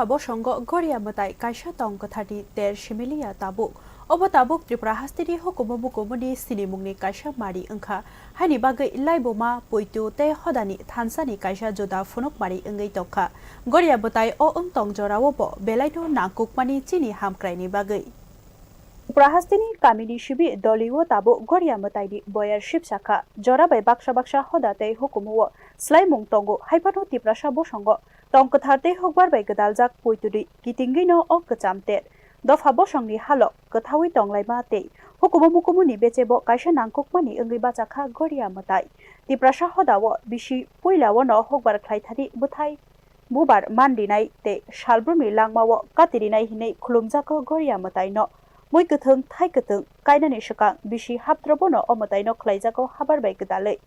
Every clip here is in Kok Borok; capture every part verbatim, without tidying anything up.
Bosongo Goria mwtai kaisa tong kwtharni ter similiya tabuk. Obo tabuk Tripura hasteni hukumu bukumuni sinimungni kaisa mari wngkha. Haini bagwi laibuma, poito tei hodani thansani kaisa juda phunukmari wngwi tongkha. Goria mwtai o wng tong jorao bo belaino nangkukmani chini hamkraini bagwi. Tripura hasteni kamini sibi dolio tabuk Goria mwtaini boyar sipsa kha. Jora bai baksa baksa hoda tei hukumu o swlaimung tongo, haiphano Tiprasa bosongo tong kwthar tei hukbar bai gwdaljak poitoni kitingwino o kwcham ter dopha bosongni halok kwthaui tonglaima tei hukumu mukumuni bechebo kaisa nangkukmani wngwi bachakha Goria mwtai. Tiprasa hodao bisi puilao no hukbar khlaithani bwthai bubar man rinai tei salbrumni langmao kati rinai hinwi khulumjago Goria mwtaino. Mui kwthwng thai kwthwng kainani swkang bisi hapdrobono o mwtaino khlaijago habar bai gwdalwi.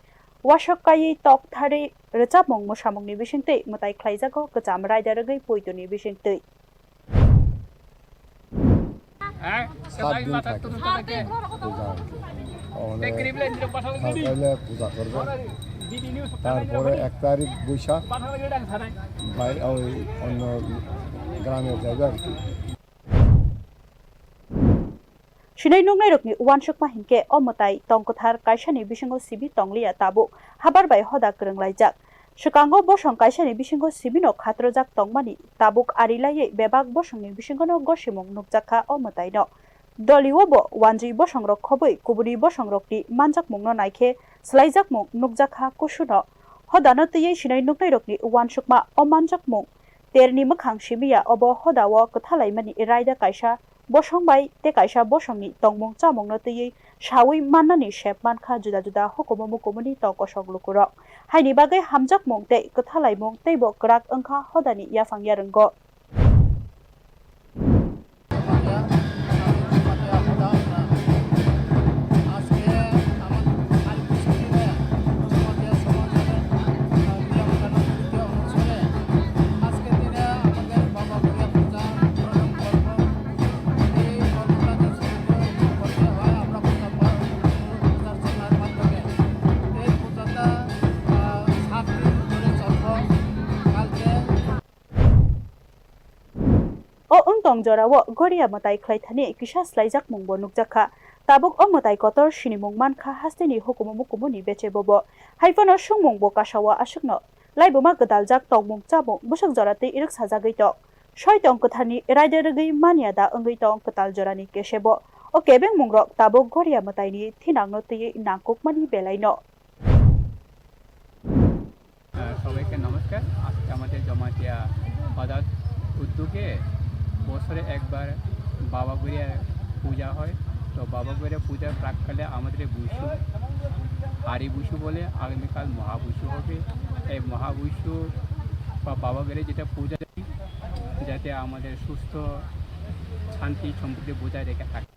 Wasok kaiwi tok tharwi rwchapmung mwsamungni bisingtwi mwtai khlaijago kwcham raida rwgwi poitoni bisingtwi. সাত দিন থাকে পূজা আর কি। ওখানে সাত দিনে পূজা করবে, তারপরে এক তারিখ বৈশাখ ভাই ওই অন্য গ্রামে যাবে আর কি। Sinai nuknairokni uansukma hinkhe o mwtai tong kwthar kaisani bisingo sibi tongliya tabuk habar bai hoda kwrwnglaijak. Swkango bosong kaisani bisingo sibino khatrojak tongmani tabuk ari laiwi bebak bosongni bisingono gosimung nukjakha o mwtaino. Dolio bo wanjwi bosongrok khobwi kubuni bosongrokni manjakmungno naikhe swlaijakmung nukjakha kusuno. Hodano twiwi sinai nuknairokni uansukma o manjakmung terni mwkhang simiya obo hodao kwthalaimani raida kaisa bosong bai tei kaisa bosongni tongmung chamungno twiwi saui mannani sep mankha juda juda hukumu mukumuni tong kosok lukurok. Haini bagwi hamjakmung tei kwthalaimung teibo kwrak wngkha hodani yaphang yarwngo. O wng tong jorao Goria mwtai khlaithani kisa swlaijakmungbo nukjakha. Tabuk o mwtai kotor sinimung mankha hasteni hukumu mukumuni bechebobo. Haiphano swngmungbo kasao aswkno laibuma gwdaljak tongmung chamung bwswk jora twi rwksajagwi tong. Soi tong kwtharni raida rwgwi manya da wngwi tong kwtal jorani kesebo. O kebengmungrok tabuk Goria mwtaini thinangno twiwi nangkukmani belaino. আহ, সবাইকে নমস্কার। আজকে আমাদের জমাতিয়া পাড়ার উদ্যোগে বছরে একবার বাবা গড়িয়া পূজা হয়। তো বাবা গড়িয়া পূজার প্রাক্কালে আমাদের এই বুসু, আরি বুসু বলে, আগামীকাল মহাবুসু হবে। এই মহাবুসু বা বাবা গড়িয়া যেটা পূজা, যাতে আমাদের সুস্থ, শান্তি, সম্প্রীতি বজায় রেখে থাকে।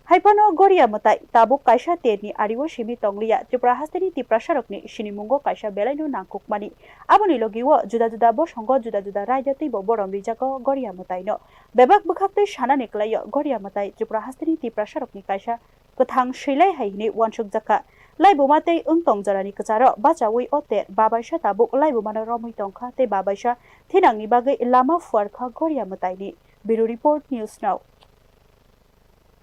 Haiphano Goria mwtai tabuk kaisa terni ario simi tongliya Tripura hasteni Tiprasarokni sinimungo kaisa belaino nangkukmani. Aboni logio juda juda bosongo juda juda raida twibo borom rijago Goria mwtaino. Bebak bwkhaktwi sanani kwlaio Goria mwtai Tripura hasteni Tiprasarokni kaisa kwthang swilai hai hinwi uansukjakha. Laibuma tei wng tong jorani kwcharo bachaui o ter babaisa tabuk laibumano romwi tongkha tei babaisa thinangni bagwi lama phuarkha Goria mwtaini. Bureau Report, News Now.